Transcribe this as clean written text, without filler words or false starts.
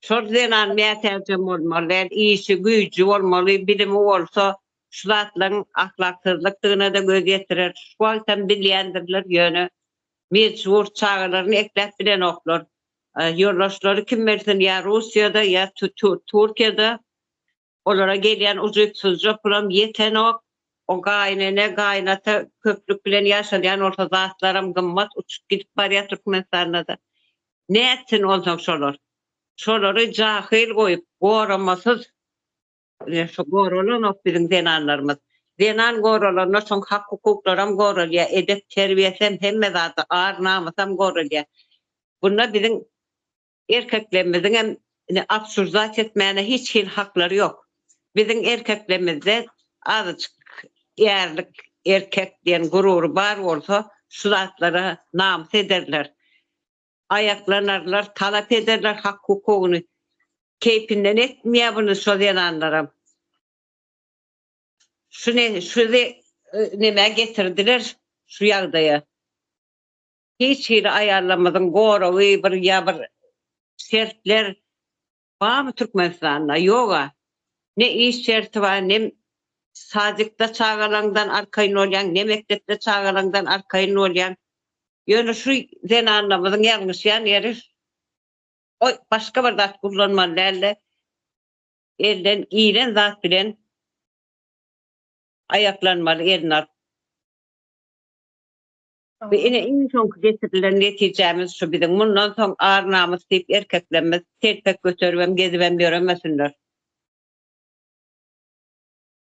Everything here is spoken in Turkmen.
Şol zenan mätäjem bolmaly däl, işi, güýji bolmaly, bilimi bolsa şu zatlaryň ahlaksyzlykdygyna-da göz ýetirer. Şu wagtam bilýändirler, ýöne mejbur çagalaryny ekläp bilenoklar. Ýoldaşlary kim bilsin ýa Russiýada, ýa Türkiýede olara gelýän ujypsyzja pulam ýetenok. O gaýynene, gaýynata köplük bilen ýaşalýan bolsa zatlaram gymmat uçup gidip barýar Türkmenistanda-da. Nätsin onsoň şolar? Şolary jahyl goýup, goramasyz, ine şu goralanok biziň zenanlarymyz. Zenan goralanda şoň hak-hukuklaram goralýar, edep-terbiýesem, hemme zady, ar-namysam goralýar. Bunda biziň erkeklerimiziňem ine obsuzdat etmäne hiç hili haklary ýok. Biziň erkeklerimizde azajyk ärlik, erkek diýen gurury bar bolsa şu zatlara namys ederler. Aýaklanarlar, talap ederler hak-hukugyny. Keýpinden etmeýär buny şo zenanlaram. Şu ne şu nemä getirdiler şu ýagdaýa. Hiç hili aýallarymyzyň goragy bir ýa bir şertler barmy Türkmenistanda? Ýoga. Ne iş şerti bar, ne sadikde çagalaňdan arkaýyn bolýaň, ne mekdepde çagalaňdan arkaýyn bolýaň. Ýöne şu zenanlarymyzyň ýalňyşýan ýeri o başga bir zat kullanmaly dälde elden iýlen zat bilen aýaklanmaly elini alyp. We ine iň soňky getirilen netijämiz şu biziň. Mundan soň ar-namys diýip erkeklerimiz telpek göteribem gezibem ýöremesinler.